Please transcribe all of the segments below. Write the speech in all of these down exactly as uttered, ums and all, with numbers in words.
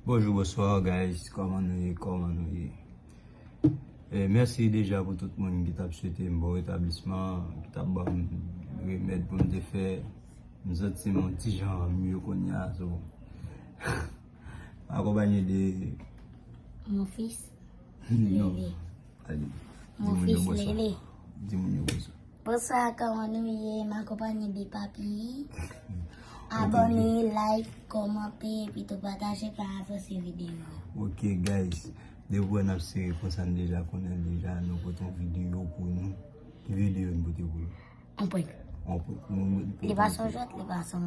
Bonjou, bonswa, guys. Kòman nou ye? Kòman nou ye? E, mèsi deja pou tout moun ki t ap swete m bon retablisman, ki t ap ban m remèd pou m te fè. M santi m yon ti jan mye kounye a, so. Akonpanye de Mon fils. Non. Lele. Ale, di Mon moun yo fils bonswa. Lele. Di moun yo bonswa. Bonswa, kòman nou ye? M akonpanye de papi. Abòne, like, kòmante, epi tou pataje pa avanse videyo. Ok, guys. Depi w wè n ap sere konsa, n deja konnen deja nou pote yon videyo pou nou. Ki videyo n pote pou nou? On prank. On prank. Nou, nou, Li pa son jwèt, li pa son.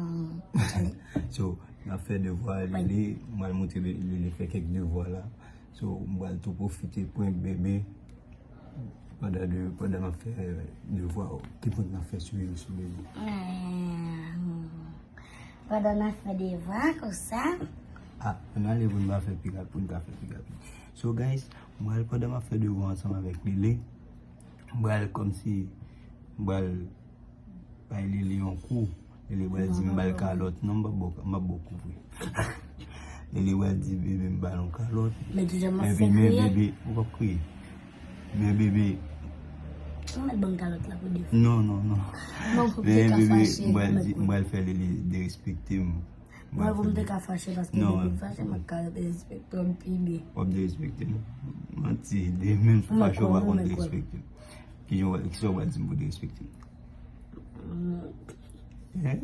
So, n ap fè devwa, Lele, m pral montre Lele fè kèk devwa la. So, m pral tou pwofite prank bebe. Pandan de, pandan m ap fè devwa, ki prank n ap fè sou, sou bebe? Hmm. Pandan n ap fè devwa, konsa. Ah, ann ale pou n pa fè pi rapid, pou n ka fè pi rapid. So, guys, m pral, pandan m ap fè devwa ansanm avèk Lele, m pral kòmsi, m pral bay Lele yon kou. Lele pral di m ba l kalòt. Non, m p ap ba w, m p ap ba w kou vre. Lele pral di bebe m ba l yon kalòt. Men ki jan m ap fè kriye? Bebe, ou p ap kriye. Men bebe. Ou mèt ban m kalòt la pou de fwa. Non, non, non. Men bebe, m pral di, m pral fè Lele derespekte m. Mwen pou m te ka fache paske depi m fache, m ap ka derespekte w pi byen. W ap derespekte m? Manti, demen m fache w pa konn derespekte m. Ki jan w, kisa w pral di m pou derespekte m? Hein?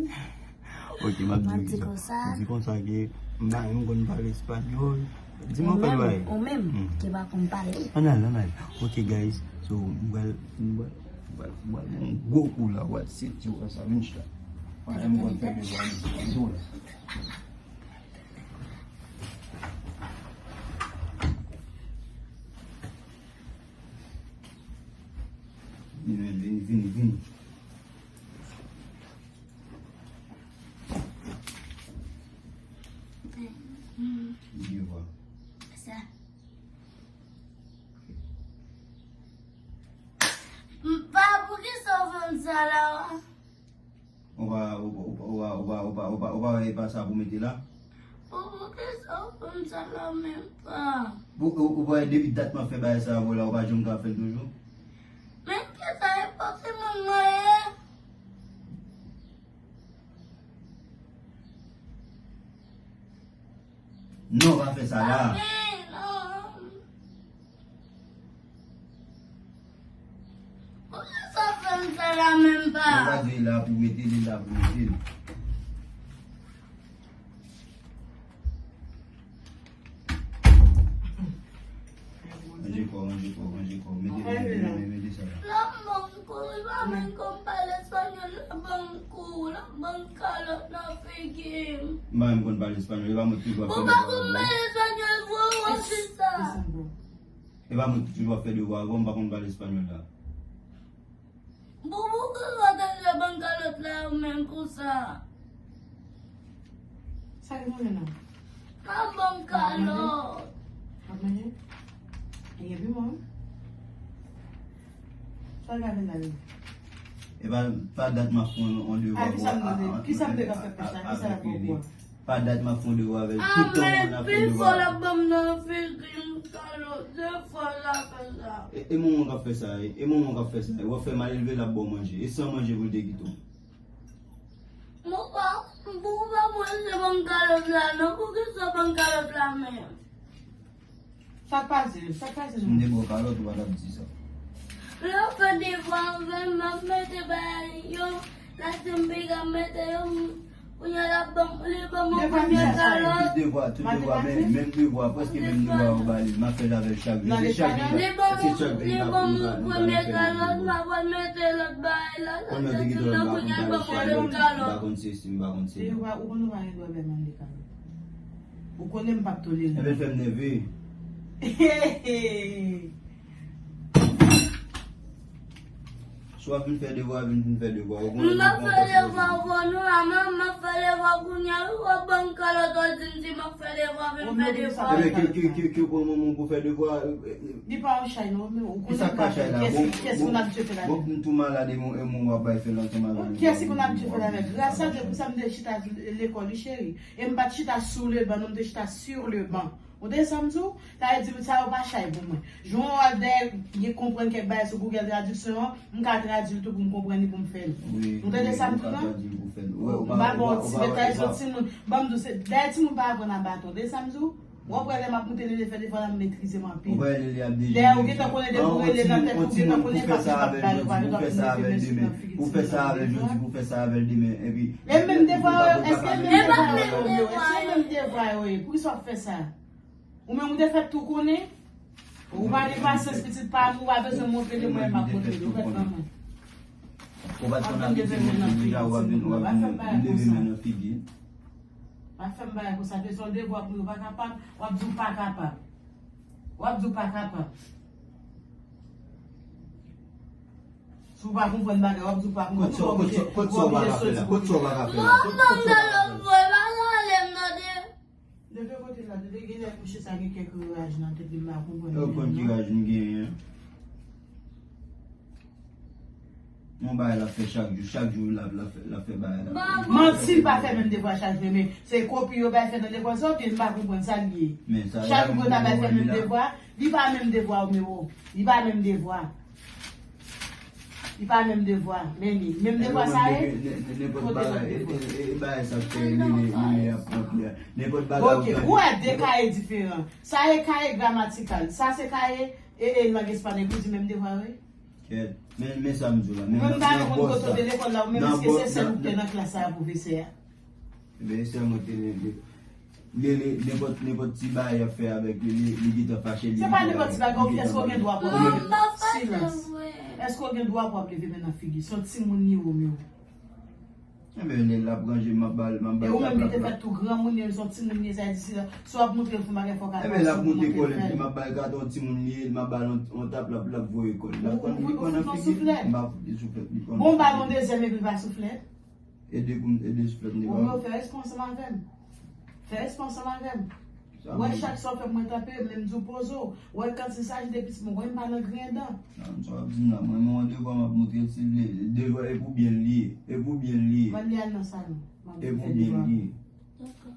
Ok, m ap di w kisa. Di konsa ke m pa menm konn pale espanyòl. Di m yon pil bagay. Ou menm ki pa konn pale. Ann al, ann al. Ok, guys. So, m pral, m pral, m pral, m pral yon gwo kou la, w pral santi w sa, vin chita. Mwen menm m konn fè devwa m tou la. Vini, vini, vini, vini. Vini, vwa. Sa. M pa pou ki sa w fè m sa la. Ou pa, ou pa, ou pa, ou pa, ou pa, ou pa, ou pa, ou pa wè e pa sa pou mete la? Pou, poukisa w fè m sa la menm pa? Ou, ou, ou pa wè depi dat m ap fè bagay sa avè w la, ou pa janm ka fè l toujou? Men kisa ipokrit moun mwen ye? Non, pa fè sa la. Papi, non. Poukisa w fè m sa la menm pa? Mwen pa di la pou mete li la pou mete li. Ranje kò, ranje kò, ranje kò. Mete, mete, mete, mete sa la. L ap ban m kou, li pa menm konn pale espanyòl, l ap ban m kou, l ap ban m kalòt nan figi m. M pa menm konn pale espanyòl, e pa mwen ki toujou ap fè devwa avè w. Ou pa konn pale espanyòl vre, ou wè kisa? E pa mwen ki toujou ap fè devwa avè w, m pa konn pale espanyòl la. Boubou, ki kote l ye ban kalòt la menm konsa? Sa ki manje la? Pa ban kalòt. Ap manje? E gen piman wi. Sa l ka fè la wi? E pa, pa dat m ap pran yon devwa pou a, a, a, avèk Lele. Pa dat m ap fè yon devwa avè l. Tout tan w ap fè devwa. Pi fò l ap ban m nan figi m kalòt. De fwa l ap fè sa. E, e manman k ap fè sa, e, e manman k ap fè sa. W ap fè malelve, l ap ba w manje. E san manje pou l te kite w. Mwen pa, pou w pa manje ban m kalòt la, non, poukisa w ban m kalòt la menm? Sa k pase? Sa k pase, non? M te ba w kalòt, ou pa t ap di sa. Lè w fè devwa avè m, m ap mete bagay yo, lè se m piga mete yo, m, kounye a l ap ban m, li ban m yon premye kalòt. Tout devwa, tout devwa, men, menm devwa, prèske menm devwa yo ba li, m ap fè l avè l chak jou. Se chak jou, se chak jou, li ban m yon premye kalòt, m ap mete lòt bagay la, lè se m nan kounye a l ban m yon lòt kalòt. M pa konn se si, m pa konn se non. Ou konnen m p ap tolere. Ebyen, fè m nève. Swa vin fè devwa, vin, vin fè devwa. Ou konnen m ap fè devwa pou nou la, men m ap fè devwa kounye a wi, w ap ban m kalòt, w ap di m si m ap fè devwa, vin fè devwa. Ebyen, ke, ke, ke, ke w pran manman w pou fè devwa. Li pa yon chay non, men ou konnen m pa fè. Kiyès ki konn abitye fè l avè m? Bon, m tou malad e mwen, e mwen w ap bay fè l ansanm avè m. Kiyès ki konn abitye fè l avè m? Gras a Dye, pou sa m te chita lekòl wi cheri. E m pa t chita sou le ban non, m te chita sur le ban. Ou tande sa m di w? Sa vle di sa yo pa chay pou mwen. Jan w al dèyè, gen konprann kèk bagay sou Google Traduction an, m ka tradui l tou pou m konprann li pou m fè l. Ou tande sa m di w la? M pa ba w ti detay sou timoun. Ban m di w, se dèyè timoun pa aprann a baton. Tande sa m di w? W ap wè lè m ap moute lele fè devwa la, m metrize m anpil. Dèyè ou gentan konnen depi w rele nan tèt ou, ou gentan konnen pa sa ap bay ou pa gentan ap leve men sou nan figi timoun nan. Pou fè sa avè l jodi, pou fè sa avè l demen, epi. E menm devwa yo, èske menm devwa yo ye? Èske menm devwa yo ye? Poukisa w ap fè sa? Ou menm ou te fèt tou konnen. Ou pa gen pasyans pitit pa m, ou pa bezwen montre li mwen, m ap montre li. Ou fèt manman. Ou pa t konn abitye montre deja, w ap vin, w ap vin leve men nan figi. Pa fè m bagay konsa, te son devwa pou yo pa kapab, w ap di w pa kapab. W ap di w pa kapab. Si w pa konprann bagay, w ap di w pa konprann. Kot sa w pa ka fè la? Kot sa w pa ka fè la? Kot sa w pa ka fè la? De de kote la, de de gen lè mouche sa gen kèk raj nan tèt li, m pa konprann. Ou konn ki raj m genyen? Yon bagay l ap fè chak jou, chak jou l ap, l ap fè, l ap fè bagay la. Manti, l pa fè menm devwa chak jou, men se kopi yo bay fè nan lekòl sa, oubyen m pa konprann sa l ye. Chak jou yo ta bay fè menm devwa, li pa menm devwa, Romero. Li pa menm devwa. Li pa menm devwa, men li. Menm devwa sa ye? Nenpòt bagay, e, e, e, e bagay sa k fè li, li, li, li ap pran pye a. Nenpòt bagay ou gade. Ok, ou wè de kaye diferan. Sa ye kaye gramatikal. Sa se kaye, e, e, lang espanyòl. Ou di menm devwa yo ye? Kèt. Men, men sa m di w la. Menm nan, nan bòs la. Ou menm pa konn kote w te lekòl la, ou menm èske se sèl ou ki te nan klas sa a, pwofesè a? Ebyen, e sèl mwen ki te leve. Li, li, nenpòt, nenpòt ti bagay y ap fè avèk li, li, li gentan fache, li gentan. Se pa nenpòt ti bagay, èske w gen dwa pou w ap leve? Silans. Èske w gen dwa pou w ap leve men nan figi? Se yon timoun li ye, Romero. Enben, lè l ap ranje, m ap ba l, m ap ba l tap la. E ou menm ki te fèt tou granmoun, li se yon timoun li ye, sa vle di si, si w ap montre l fè yon bagay, fò w ka montre l fè l. Enben, l ap monte kò l, epi m ap ba l katon timoun li ye, m ap ba l yon, yon tap la pou l ap voye kò l. L ap konn, li konn nan figi l. M pa fout li souflèt, li konn nan figi l. Bon, ba l yon dezyèm epi l pa souflèt. Ede pou m ede souflèt m te ba w. Romeo, fè respè ansanm avè m. Fè respè ansanm avè m. Wè, chak sa w fè m, mwen tanpe, men m di w poze w. Wè, kanti sa jide pitit mwen, wè, m pa nan griyen dan. Sa w ap di m la, mwen, mwen, yon devwa m ap montre l, si l vle. Devwa, e pou byen l li ye. E pou byen l li ye. Mande al nan salon. E pou byen l li ye. Dakò.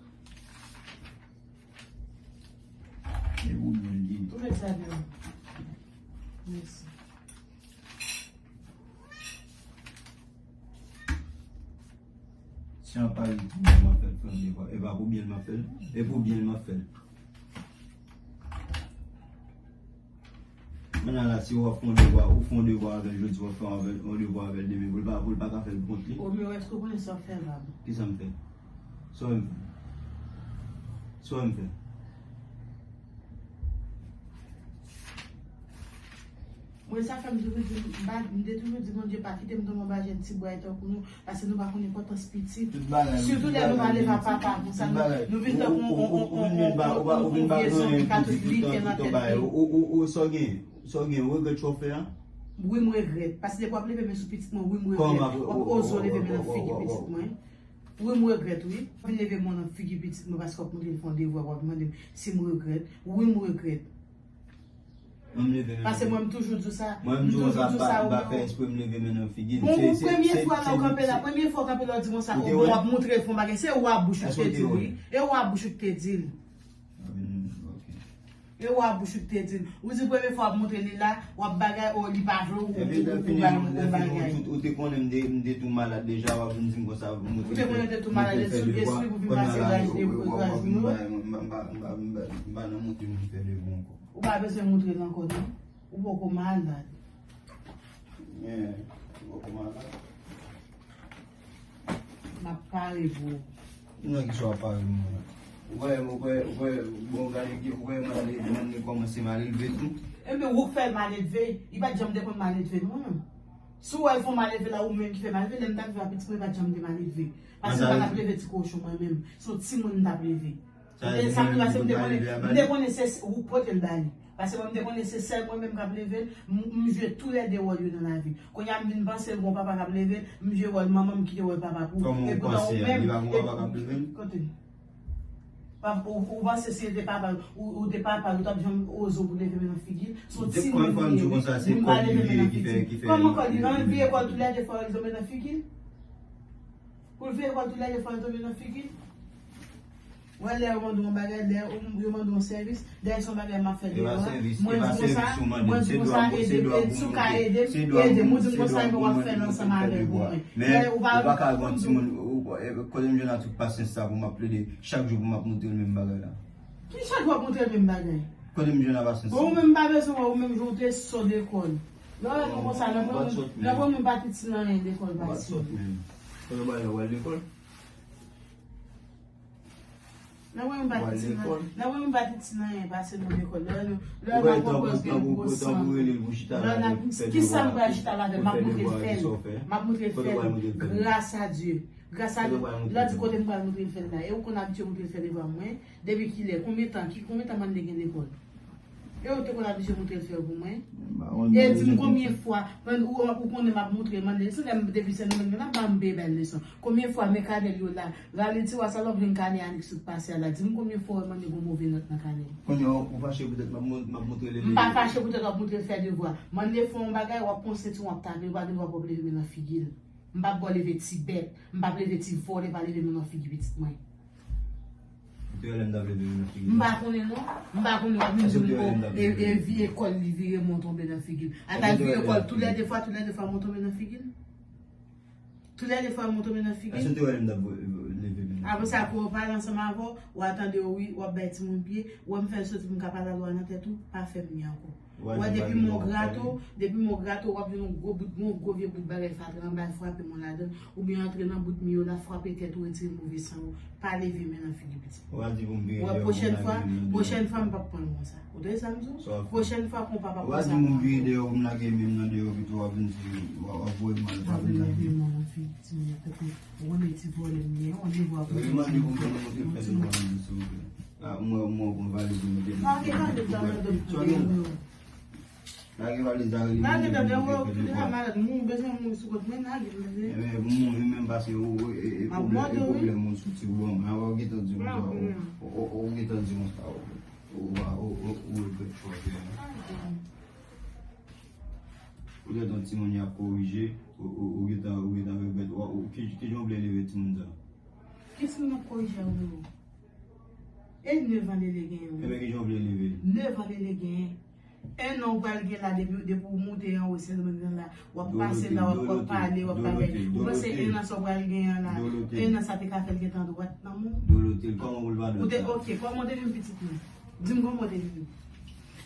E pou byen l li ye. Ou met sa byen. Mèsi. Si an pa li pou byen m ap fè l, frè m, devwa. E pa pou byen l m ap fè l. E pou byen l m ap fè l. Kounye a la, si w ap fè yon devwa, ou fè yon devwa avè l jodi, w ap fè yon devwa avè l demen, pou l pa, pou l pa ka fè l kont li. Romeo, èske w konnen sa w fè, bab? Kisa m fè? Sa w fè? Sa w fè? Mwen, sa fè m toujou di, m pa, m te toujou di Bondye pa kite m tonbe anba jèn ti bwa tankou nou, paske nou pa konn enpòtans pitit. Sitou lè nou pa leve ak papa konsa, nou, nou vin tankou yon, yon, yon, yon, yon vye zonbi ka tout lite nan tèt li. Ou, ou, ou, sa w gen, sa w gen, regrèt sa w fè a? Wi, m regrèt. Paske depi w ap leve men sou pitit mwen, wi, m regrèt. W ap oze w leve men nan figi pitit mwen. Wi, m regrèt, wi. W ap vin leve men w nan figi pitit mwen paske w ap mande m fè yon devwa, w ap mande m si m regrèt. Wi, m regrèt. Mwen, m leve men nan figi. Paske mwen, m toujou di w sa. Mwen, m toujou di w sa, m pa fè espre m leve men nan figi l. Bon, premye fwa la w kanpe la, premye fwa w kanpe la w di konsa, o bon, w ap montre l fè yon bagay, se ou a bouch ou ki te di l, wi. E ou a bouch ou ki te di l. E ou a bouch ou ki te di l. Ou di premye fwa w ap montre li la, w ap bagay, o li pa vle, ou, ou, ou, ou ba l yon bagay. Ou te konnen m te, m te tou malad deja, w ap vin di m konsa, ou te konnen w te tou malad, espri pou vin pase raj de, raj nou. M pa, m pa, m pa, m pa nan montre moun fè devwa ankò. Ou pa bezwen montre l ankò, non. Ou poko malad. Men, ou poko malad. M ap pare pou ou. Nan ki sa w ap pare pou mwen? Ou wè, ou wè, ou wè, bon, gade ki, ou wè, mwen, mwen kòmanse malelve tou. Enben, ou k fè l malelve. Li pa t janm te konn malelve, non. Si w wè l fè w malelve la, ou menm ki fè malelve, lè m t ap viv ak pitit mwen, li pa t janm te malelve. Paske m pa t ap leve ti kochon mwen menm. Se yon timoun m t ap leve. Sa vle di sa m te pase, m te konnen, m te konnen se ou k pote l ba li. Paske mwen, m te konnen se sèl mwen menm k ap leve l, m, m jwe toulède wòl yo nan lavi. Kounye a, m vin panse l gon papa k ap leve l, m jwe wòl manman, m kite wòl papa pou ou. Kòman ou panse a? Li pa gon papa k ap leve l? Kote? Ou, ou panse si l te papa, ou, ou te papa, ou t ap janm oze pou leve men nan figi l? Se yon timoun li ye, wi. Moun pa leve men nan figi. Kòman kò li? L vire kò l toulède fwa, l tonbe nan figi l? Pou l veye kò l toulède fwa, l tonbe nan figi l? Wè, lè yo mande yon bagay, lè yo, yo mande yon sèvis, dèyè se yon bagay m ap fè deyò a. Mwen di konsa, mwen di konsa, ede m, ede, si w ka ede m, ede m. Ou di m konsa, men w ap fè l ansanm avèk mwen. Men ou pa ka gen yon timoun, kote m jwenn ak tout pasyans sa pou m ap plede chak jou pou m ap montre l menm bagay la? Ki chak jou w ap montre l menm bagay? Kote m jwenn ak pasyans sa? Bon, ou menm pa bezwen wè, ou menm jan w te sot lekòl. Lè w wè nou konsa, lè w wè moun pa t itil anyen lekòl pase. Kote w al lekòl? Nan mwen menm pa t itil nan, nan mwen menm pa t itil nan anyen pase nou lekòl. Lè nou, lè nou ap pran pòz gen gwo san. Lè nou ap, kisa m pral chita la avè l? M ap montre l fè l. M ap montre l fè l. Gras a Dye. Gras a Dye. Lè di kote m pral montre l fè l la. E ou konn abitye montre l fè devwa mwen. Depi kilè? Konbyen tan? Ki, konbyen tan Manley gen lekòl? E ou te konn abitye montre l fè yo pou mwen? E di m konbyen fwa, ou, ou konnen m ap montre Manley leson, lè m depi se nou menm nan ba m peye bèl leson. Konbyen fwa men kanè l yo la, rale tiwa sa lòk jwenn kanè Annick sot pase a la, di m konbyen fwa w wè Manley gon move nòt nan kanè l? Kounye a ou fache poutèt m ap mon-, m ap montre l leve. M pa fache poutèt w ap montre l fè devwa. Manley fè yon bagay, w ap pran sentiwon w ap tale, ou pa gen dwa pou w ap leve men nan figi l. M p ap ba w leve ti bèt, m p ap leve ti vòlè, pa leve men nan figi pitit mwen. Ou te wè lè m t ap leve men nan figi l? M pa konnen non. M pa konnen w ap vin di m, e, e vire kò l, li vire mwen tonbe nan figi l. Ata l vire kò l toulède fwa, toulède fwa mwen tonbe nan figi l? Toulède fwa mwen tonbe nan figi l? Èske w te wè lè m t ap leve men nan figi l? Apre sa, pou yo pale ansanm avè w, w a tande yo wi, w ap bay timoun pye, w wè m fè l soti pou m ka pale a lwa nan tèt ou, pa fè m li ankò. Wè, depi men w grato, depi men w grato, w ap jwenn yon gwo bout, yon gwo vye bout bagay fatra anba l, frape men w ladan l, oubyen antre nan bout mi yo la, frape tèt ou, retire move san yo, pa leve men nan figi pitit. Wè, pwochèn fwa, pwochèn fwa m p ap pran l konsa. Ou tande sa m di w? Pwochèn fwa konpa p ap konsa. Wè, di m vire deyò, m lage men m nan deyò, pito w ap vin di, w ap, w ap voye m al, w ap vin lage men nan figi timoun nan tèt mwen. Ou konnen ti vòlè m ye, yon devwa pou mwen. Wi, mande pou m montre fè devwa m, silvouplè. Ah, mwen, mwen, mwen valide mwen te. Sa gen tande, sa gen tande. Lage valiz la, li. Lage tande, ou wè, ou kite la malad, moun bezwen moun sou kont mwen, lage tande. Ebyen, moun, li menm pase, ou, e, e, pwoblèm, e pwoblèm moun sou ti boulon, men ou gentan di moun sa, ou, ou, ou gentan di moun sa, ou, ou, ou, ou, ou regrèt sa w fè a. Ou gentan timoun y ap korije, ou, ou, ou gentan, ou gentan regrèt, ou, ou, ki, ki jan w vle leve timoun sa? Ki timoun ap korije a, ou menm? E nèf an Lele genyen wi. Ebyen, ki jan w vle leve l? Nèf an Lele genyen. En an ou pral gen la depi, depi w moute anwo Sendomeng nan la. W ap pase la, w ap, w ap pale, w ap bagay. Ou panse en an sa w pral genyen an la, en an sa te ka fè l gentan dwat nan men w? Dolotil, kòman pou l pa dwat la? Ou te, ok, kòman w te jwenn pitit mwen? Di m kòman w te jwenn li?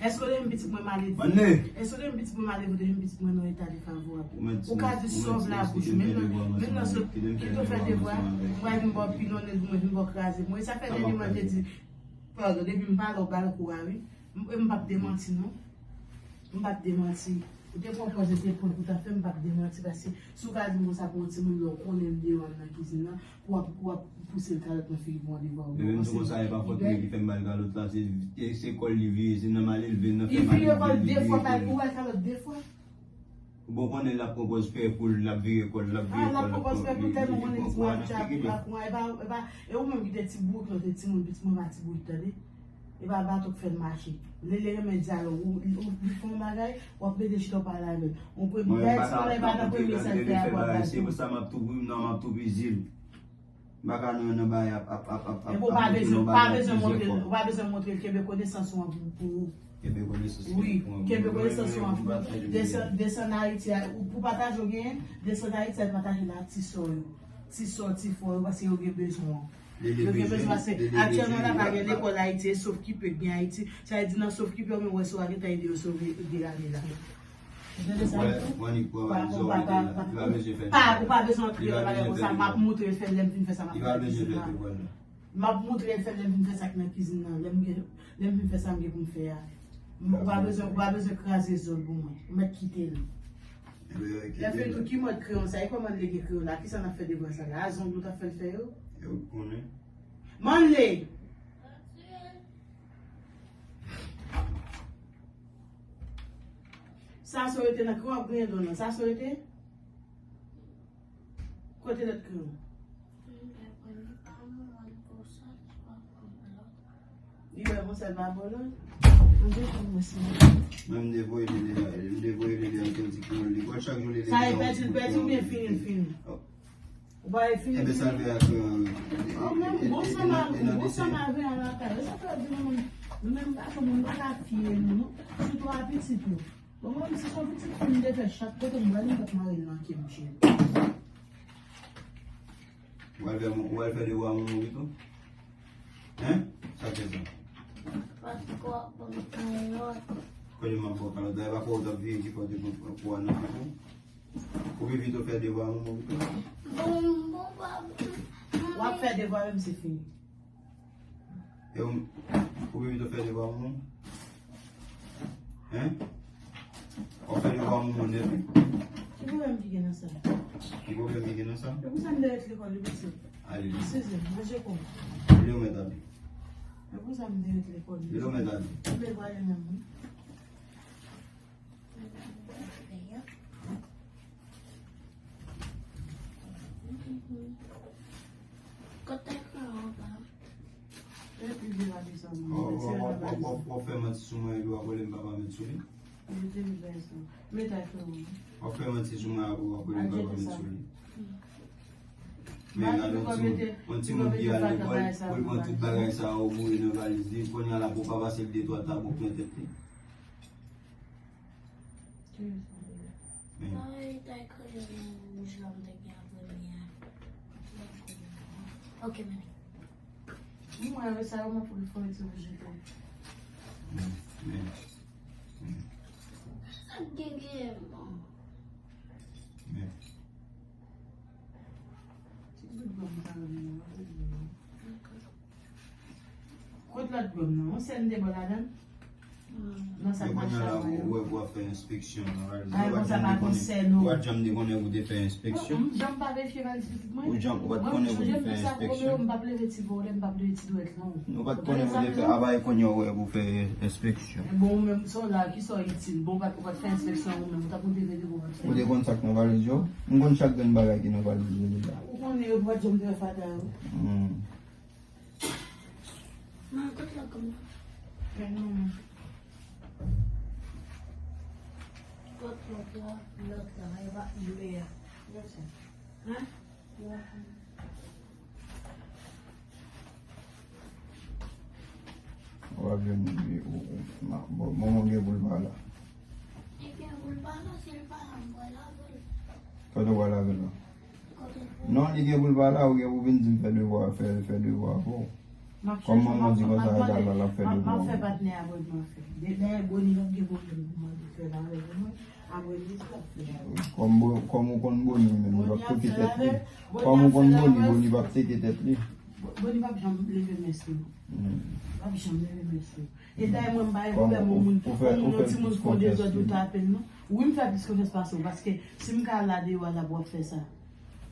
Èske w te jwenn pitit mwen malelve? Èske w te jwenn pitit mwen malelve, ou te jwenn pitit mwen nan yon eta defavorab? Ou ka di sa w vle a bouch ou, menm nan, menm nan sot, kite w fè devwa, mwen vin ba w pilonnen l pou mwen, vin ba w kraze. Mwen, sa fè dènye mwa te di, padon, depi m pale w ba l kou a, wi. M, m p ap demanti, non. M p ap demanti. Ou te pran pòz, ou te pran pou ta fè, m p ap demanti, paske si w ka di m konsa pou yon timoun, lè w konnen m deyò nan kizin nan, pou w ap, pou w ap pouse l kalòt nan figi pou yon devwa ou. Ebyen, m di konsa, e pa fòt mwen ki fè m ba l kalòt la, se, se, se kò l li vire, se nan malelve, nan fè malelve li vire kò l. Li vire kò l de fwa, ou ba l kalòt de fwa. Bon, konnen l ap pran pòz pè pou l, l ap vire kò l, l ap vire kò l, l ap pran pòz pè pou l, tèlman konnen ti mwa ap, ap, ap, e pa, e pa, e ou menm ki te ti bourik, lè w te timoun, pitit mwen pa ti bourik, tande. E pa bato k fè l mache. Lele renmen dyalòg. Ou, ou, ou fè yon bagay, w ap rete chita w pale avè l. Yon premye, dayè ti konnen e pa nan premye sa l fè a pou w ap bati. Se pou sa m ap tou, non, m ap tou pizi l. M pa ka nan, nan bagay ap, ap, ap, ap, ap, ap monte nan bagay plizyè fwa. Ou pa bezwen montre l, ou pa bezwen montre l, kenbe konesans ou an pou, pou ou. Kenbe konesans ou an pou ou. Wi, kenbe konesans ou an pou ou. Desann, desann Ayiti a, ou, pou pataje w genyen, desann Ayiti a, pataje l ak ti sè w yo. Ti sè w, ti frè w yo, paske yo gen bezwen w. Yo gen bezwen, paske aktyèlman la pa gen lekòl Ayiti, e Sofkipe k gen Ayiti. Sa vle di nan Sofkipe, ou menm wè si w a gentan ede yo sove de lane la. Ou tande sa m di w? Pa, ou pa, pa, pa, ou pa bezwen antre nan bagay konsa, m ap montre l fè l, lè m fin fè sa, m ap fè l. M ap montre l fè l, lè m fin fè sa k nan kizin nan, lè m gen, lè m fin fè sa m gen pou m fè a. Ou pa bezwen, ou pa bezwen kraze zòn pou mwen. Ou mèt kite l. Lè fini tou, ki mòd kreyon sa? E kòman l lege kreyon la? Kisa n ap fè devwa sa la? A zong nou t ap fè l fè yo? Manley! Sa se w rete nan kri w ap griyen do nan. Sa se w rete? Kote lòt kri w? Li wè yon sèl pa bolon. Mwen devoye li deja, li devoye li deja, li di ki li pral chak jou li deja. Sa e pèdi, l pèdi oubyen fini, l fini? Ou pa e fini, fini? Enben sa l fè ak, euh, e, e, e, e nan, e nan desanm. Bon, sa m ap vin a lakay. E sa fè di nou menm, nou menm gason, nou pa ka fye nou, non. Sitou a pitit nou. Bon, mwen menm, si se yon pitit fi m te fè, chak kote m pral, m t ap mare l nan ke m cheri. Ou al fè, ou al fè devwa moun moun pito? Hein? Sa k fè sa? Paske w ap ban m kalòt. Kote m ap ba w kalòt la? E pa fò ou t ap veye ki fò w te pran pou w al nan pito? Ou pi pito fè devwa moun moun pito? Bon, bon, pa. W ap fè devwa menm se fini. E ou, ou pi pito fè devwa moun? Hein? W ap fè devwa moun nèt wi. Ki pwoblèm ki gen nan sa? Ki pwoblèm ki gen nan sa? E pou sa m te ret lekòl wi mesye. Ale li. Size, manje kò. Li ou mèt ale. E pou sa m te ret lekòl wi. Li ou mèt ale. M te pale menm wi. Kote kran an pa? Epi de la de sa mwen. W ap fè manti sou mwen epi w ap rele m papa met sou li. W ap fè manti sou mwen epi w ap rele m papa met sou li. Men gade yon timoun, yon timoun ki al lekòl, pou l pran tout bagay sa yo boure nan valiz li, kounye a l ap pran pase l de twa tab ou pran tèt li. Ay, tay kreyòl wouj la m te gen an premye a. Ok, men. Mwen wè sa yo mwen pou l fè ti wouj tou. Sa k gen gen. Ti bout gòm sa yo. Kot lòt gòm nan? Yon sèl m te ba w ladan l? Nan sak mache a mwen yo. Ou wè pou w ap fè enspeksyon nan valiz yo. Bagay konsa pa konsène w. Ou pa t janm te konnen pou te fè enspeksyon. Non, m janm pa verifye valiz pitit mwen. Ou janm, ou pa t konnen pou te fè enspeksyon. M pa t leve ti vo lè, m pa t leve ti dwèt non. Ou pa t konnen pou te fè, a bagay kounye a ou wè pou fè enspeksyon. Bon, ou menm sa w la, kisa w itil? Bon, ou pa t, ou pa t fè enspeksyon ou menm, ou t ap monte veye depi w pa t fè. Ou te konn sa k nan valiz yo? M konn chak grenn bagay ki nan valiz yo deja. Ou konnen yo pa t janm te fè fatra yo. Hmm. Mwen, kot lòt la, kòman? Kot lòt la, lòt la, e pa mwen a. Lòt sa. Hein? Lòt la. Ou ap jwenn, ou, ou, ma, bon, manman gen pou l pa la. Li gen pou l pa la, si l pa la, m pral lave l. Kote w pral lave l la? Non, li gen pou l pa la, ou gen pou vin di m fè devwa, fè, fè devwa pou ou. Kòm manman di konsa, l ap fè devwa pou ou. M ap fè patnè a Boni ap fè. Dayè Boni p ap gen pwoblèm pou mande fè l avè l, mwen, a Boni tou ap fè l avè l. Kòm Bo-, kòm ou konn Boni menm, li p ap toke tèt li. Kòm ou konn Boni, Boni p ap toke tèt li. Boni p ap janm leve men sou ou. P ap janm leve men sou ou. E dayè mwen m pa gen pwoblèm yon moun, yon moun, yon timoun fè yon dezòd ou tape l non. Wi, m fè plis konfyans pase w, paske si m ka al la deyò a la pou w ap fè sa.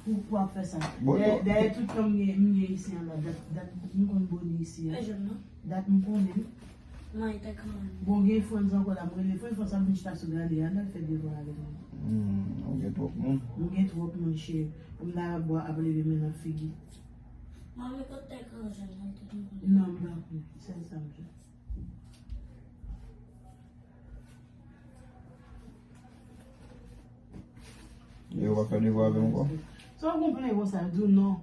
Pou, pou w ap fè sa. Dayè, dayè tout tan m gen, m gen isi an la, dat, dat m konn Boni isi an. Dat m konnen. Bon, gen Frantz ankò la, m rele Frantz, Frantz ap vin chita sou gade a, l al fè devwa avèk mwen. Hmm, ou gen twòp moun. M gen twòp moun, cheri. Pou m ta bò ap leve men nan figi. Manmi, kote tèt ranje nan tèt mwen? Non, m pa pran. Sèl sa m fè. E ou pa fè devwa avè m ankò? Sa w konprann konsa, di w non.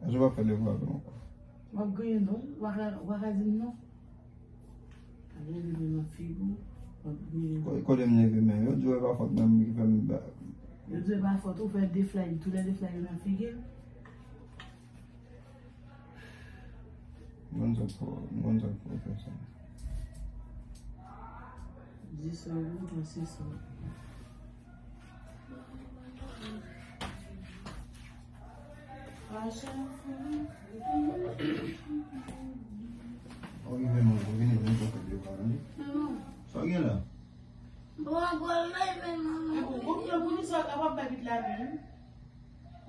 Èske ou pa fè devwa avè m ankò? W ap griyen non, w pa ka, w pa ka di m non. Ap leve men nan figi w, w ap griyen. Ko-, kote m leve men? Yo di w e pa fòt mwen menm ki fè m ba- Yo di w e pa fòt ou, fè de flay, toulède flay yo nan figi l. M konn sa k fè w, m konn sa k fè w fè sa. Di sa w vle, panse sa w vle. Ou rive non, ou vini, vini pou fè devwa nou. Sa w gen la? Bon, bon, men, men, men, men. Ou konprann pou nou sa w kapab bay pitit la menm?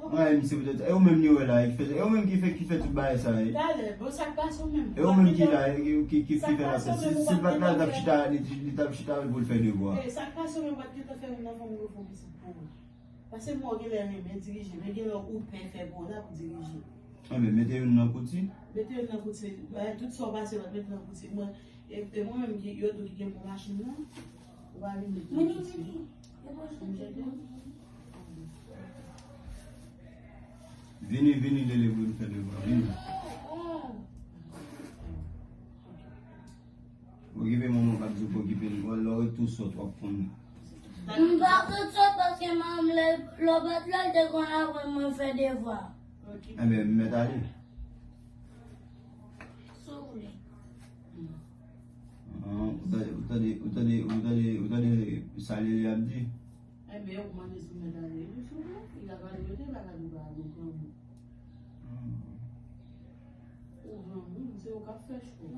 Mwen, se poutèt, e ou menm li wè la, ki fè, e ou menm ki fè, ki fè tout bagay sa, e. Talè, bon, sa k pase w menm? E ou menm ki la, ki, ki, ki, ki fè la, si, si l pa t la, li t ap chita, li, li t ap chita pou l fè devwa. E, sa k pase w menm, w pa t gentan fè youn nan fanm yo fè yon pitit pou ou. Paske mwen, w genlè renmen dirije, men genlè ou pè fè pou w la pou dirije. Anben, mete youn nan kouti. Mete youn nan kouti. Tout sa w pase, w ap mete nan kouti. Mwen, e, e mwen menm ki, yo tou ki gen pou machin nan, ou pa vin mete nan kouti. Vini, vini, Lele, pou n fè devwa. Vini. Okipe manman k ap di w pou okipe l. Lè w ret tou sòt, w ap konn. M pa ret sòt paske manman m, lè, lè w pa t la, l te konn aprann mwen fè devwa. Enben, m mèt ale. Si w vle. Ah, ou tande, ou tande, ou tande, ou tande, ou tande sa Lele ap di? Enben, ou mande si w mèt ale. Wi, si w vle. Li ka pale, yo te pa ka di w pa ale, ou granmoun. Ou granmoun, se ou k ap fè chwa.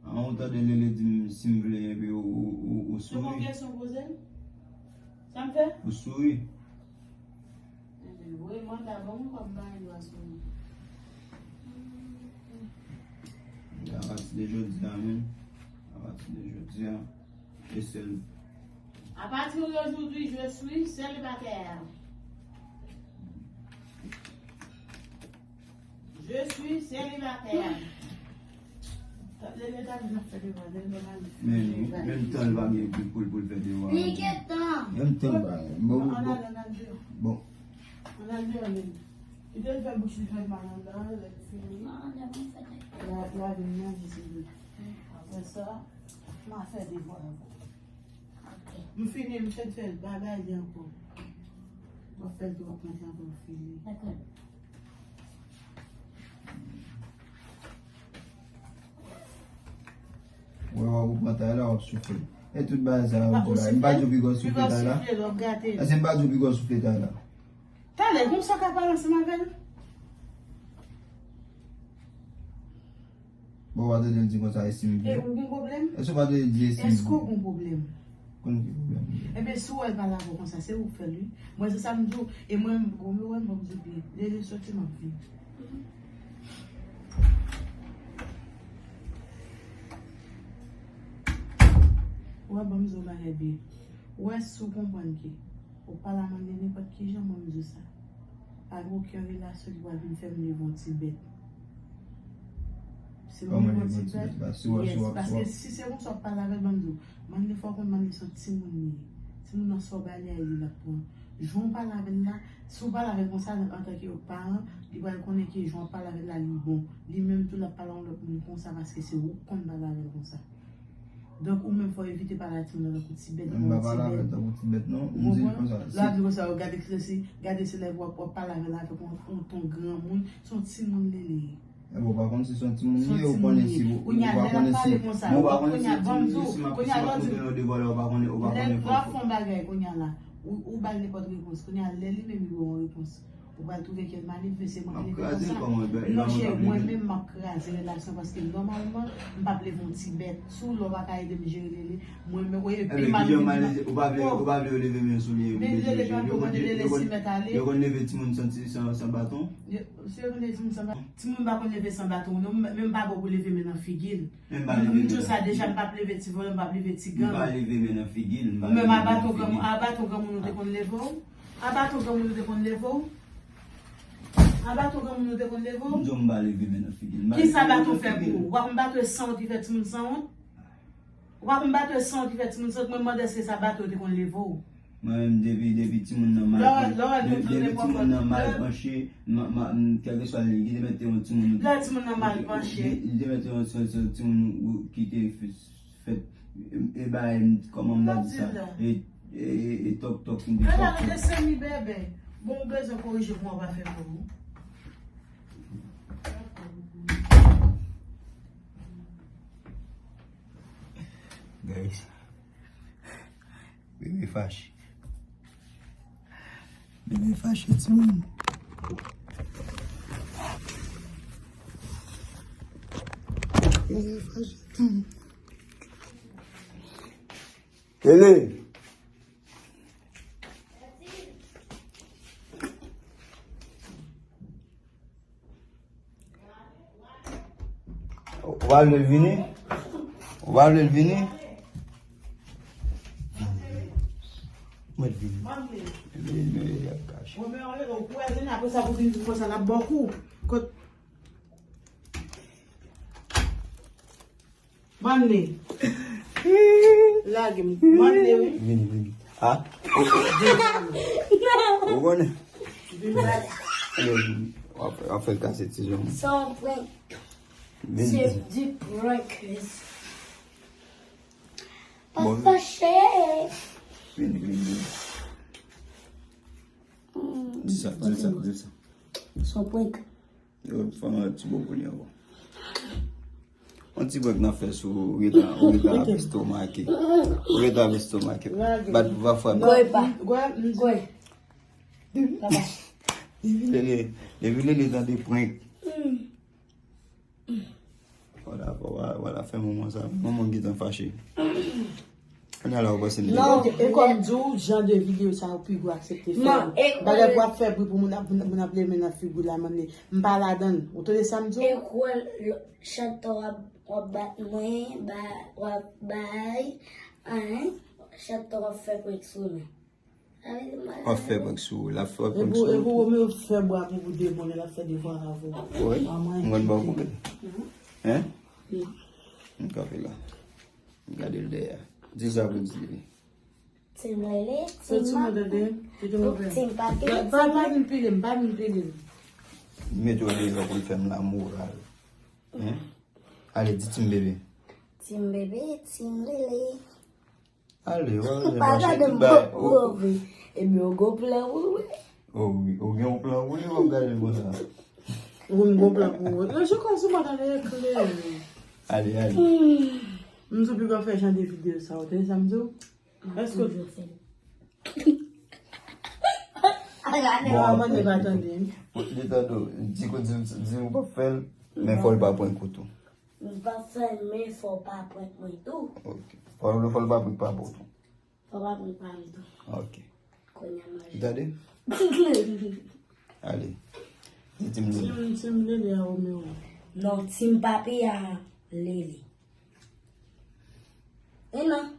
An, ou tande Lele di m si m vle, epi ou, ou, ou, ou souri. Se yon kesyon w poze m? Sa m fè? Ou souri. Enben, voye manda ban mwen kòm mari w a souri. Apati de jodi a menm, apati de jodi a, e sèl. À partir d'aujourd'hui, je suis célibataire. Je suis célibataire. Men, menm tan l pa gen pou, pou, pou l fè devwa. Li gen tan. Menm tan l pa gen. Bon, bon, bon. Ann al deyò menm. Kite l fè bouch li fè mal anndan, lè l fini. L a, l a vin manje, se vre. Apre sa, m a fè devwa yo. M fini, m fèk fè l, pa bay li ankò. W ap fè l tou, w ap manje ankò, m fini. Dakò. Wè, w ap pran tay la, w ap soufle. E tout bagay sa yo di la. M pa di w piga w soufle tay la. Èske m pa di w piga w soufle tay la? Talè, konsa w ka pale ansanm avè l? Bon, w pa tande l di konsa, èske m vle? E ou gon pwoblèm? Èske w pa tande l di èske m vle? Èske w gon pwoblèm? Konn ki pwoblèm m gen? Enben, si w wè l pale avè w konsa, se ou k fè l, wi. Mwen, se sa m di w. E mwen, gon lè w wè m, ban m di w byen. Lele soti, m ap vini. Ou wè, ban m di w bagay byen. Ou wè, si w konprann ke ou pale a Manley nenpòt ki jan, mwen, m di w sa. Pa gen okenn relasyon ki pral vin fè m leve yon ti bèt. Si m leve yon ti bèt, yes, paske si se konsa w ap pale avè l, ban m di w, Manley, fò w konn Manley se yon timoun li ye. Timoun nan, sa w ba li a, li l ap pran. Jan w pale avè l la, si w pale avè l konsa, antanke paran, li pral konnen ke jan w ap pale avè l la, li bon. Li menm tou, l ap pale a yon lòt moun konsa, paske se ou k konn pale avè l konsa. Donk, ou menm, fò w evite pale a timoun nan tankou ti bèt, yon ti bèt. M pa pale avè l tankou ti bèt, non. M di l konsa. Lè w ap di konsa, gade se, gade se lè w ap, w ap pale avè l avèk yon, yon ton granmoun, se yon timoun li ye. Enben, ou pa konn si se yon timoun li ye, ou konnen si, ou pa konnen si, men ou pa konnen si se yon timoun li ye, si m ap, si m ap konte yon devwa la, ou pa konnen, ou pa konnen fò. Lè w ap fè yon bagay kounye a la, ou, ou ba l nenpòt repons. Kounye a, lè li menm li ba w yon repons. Ou pral twouve ke l manifeste, mwen, m leve konsa. Non, cheri, mwen menm, m ap kraze relasyon, paske nòmalman, m p ap leve yon ti bèt. Si w lè w pa ka ede m jere Lele, mwen menm, ou epi m ap leve m. Ou pa vle, ou pa vle yo leve men sou li, men Lele pa konn leve, Lele si mèt ale. Yo konn leve timoun san, san, san baton? Si yo konn leve timoun san baton, timoun pa konn leve san baton, non, men m pa bon pou leve men nan figi l. M di w sa deja, m p ap leve ti vòlè, m p ap leve ti gang. M pa leve men nan figi l, m pa leve men nan figi l. Ou menm, a baton granmoun, a baton granmoun ou te konn leve w? A baton granmoun ou te konn leve w? A baton granmoun ou te konn leve w? M di w m pa leve men nan figi l. Kisa baton fè pou ou? Ou pa konn baton e sanwont ki fè timoun sanwont? Ou pa konn baton e sanwont ki fè timoun sanwont? Mwen mande èske sa baton yo te konn leve w? Mwen menm, depi, depi timoun nan mal, depi timoun nan mal panche, m, m, m, kèlkeswa li, li te mèt te yon timoun. Lè timoun nan mal panche. Li, li te mèt te yon, yon, yon timoun ki te f-, fèt, e, e bagay, kòman m ta di sa? E, e, e, e tòk tòk, m te tòk tòk. Gade se mi bebe. Bon, ou bezwen korije pou w pa fè pou ou. Guys. Bebe fache. Bebe fache, timoun. Bebe fache, timoun. Lele. Ou pa vle l vini? Ou pa vle l vini? Mwen vini. Vini, vini, vini, ap kache. Manley. Lage m. Manley, wi. Vini, vini. Ah? Ou konnen? Vini. W ap, w ap fè l kase ti zòn. Sa w pran. Vini. Se di prank. Pa fache. Vini, vini, vini. Di sa, di sa, di sa. Son prank. Yo, fè m yon ti bobo li ankò. Yon ti prank n ap fè sou Rita, Rita ap estomake. Rita ap estomake. Bat pou pa fwa. Gwe pa. Gwe. Depi lè, depi lè li tande prank. Wala, wala, wala, fè manman sa. Manman gentan fache. Kounye a la, ou panse li... Non, e kòm di w, jan de videyo sa yo pi gwo aksepte fè. Non, e bagay pou ap fè bri pou moun ap, moun ap leve nan figi w la, manne. M pa ladan l. Ou tande sa m di w? E kwè l, chak tan w ap, w ap bat mwen, ba, w ap bay, hein? Chak tan w ap fè prank sou mwen. W ap fè prank sou, l ap fè prank sou. Epi w, epi w menm fè bwa pou, pou de moun, l ap fè devwa avè w. Wi, mwen ba w koupé. Hein? M kanpe la. M gade l dèyè. Di sa pou di li. Team Lele, Team Mama, Team Papi, Team... Pa, pa vin pile m, pa vin pile m. M mete w deyò pou l fè m lamoral. Hein? Ale, di Team Bebe. Team Bebe, Team Lele. Ale, w ap pa gade m bay, o, o. Ebyen, w gon plan pou mwen. O wi, w gen yon plan pou li, w ap gade l konsa. Ou gen yon plan pou mwen. Yo, je konn sou mwen tande klè. Ale, ale. M di w pi pa fè jan de videyo sa, ou tande sa m di w? Èske... Bon, apre, li tande w, di, di, di ou p ap fè l, men fò l pa pran kout ou. M pa fè l, men fò w pa prank mwen tou. Ok. Fò, fò l pa prank papa w tou. Fò w pa prank papa m tou. Ok. Kounye a manje. Ou tande? Ale. Di Team Lele. Team, Team Lele a Romeo. Non, Team Papi a Lele. E non.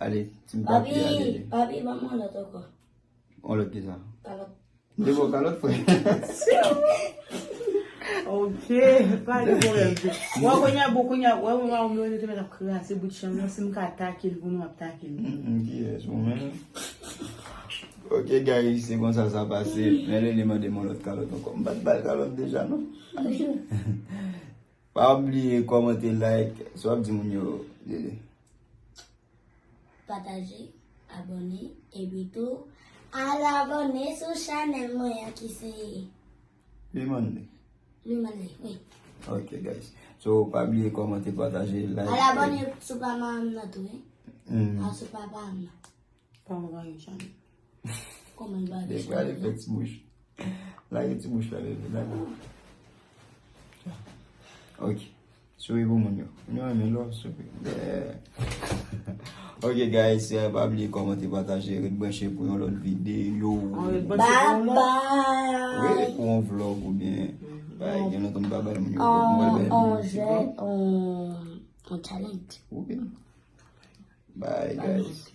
Ale, Team Papi a Lele. Papi, ban m yon lòt ankò. Yon lòt ki sa? Kalòt. M te ba w kalòt, frè. Ok, pa gen pwoblèm. Wè, kounye a, bon, kounye a, wè, wè, wè, mwen te mèt ap kraze bout chanm nan, si m ka take l pou nou, m ap take l. Mm, mm, kiyès, ou menm? Ok, guys, se konsa sa pase. Men Lele mande m yon lòt kalòt ankò. M pa t ba l kalòt deja, non? Pa bliye kòmante, like, sa w ap di moun yo, Lele. Pataje, abòne, epi tou al abòne sou chanèl mwen an ki se Limande. Limande, wi. Ok, guys. So, pa bliye kòmante, pataje, like. Al abòne sou pa manman nan tou, wi. Mm. Al sou papa m nan. Pa mwen pa gen chanèl. Kòman l pa gen chanèl? Li prale fè ti bouch. Lage ti bouch la, bebe, lage. Ok. Souri pou moun yo. Moun yo renmen love, souri. Yeah. Ok, guys, eh, pa bliye kòmante, pataje, ret branche pou yon lòt videyo. Bye bye. Wi, pou yon vlog oubyen, bay, gen lontan m pa bay moun yo vlog, m pral bay moun yo ti vlog. On, on challenge. Wi. Bye, guys.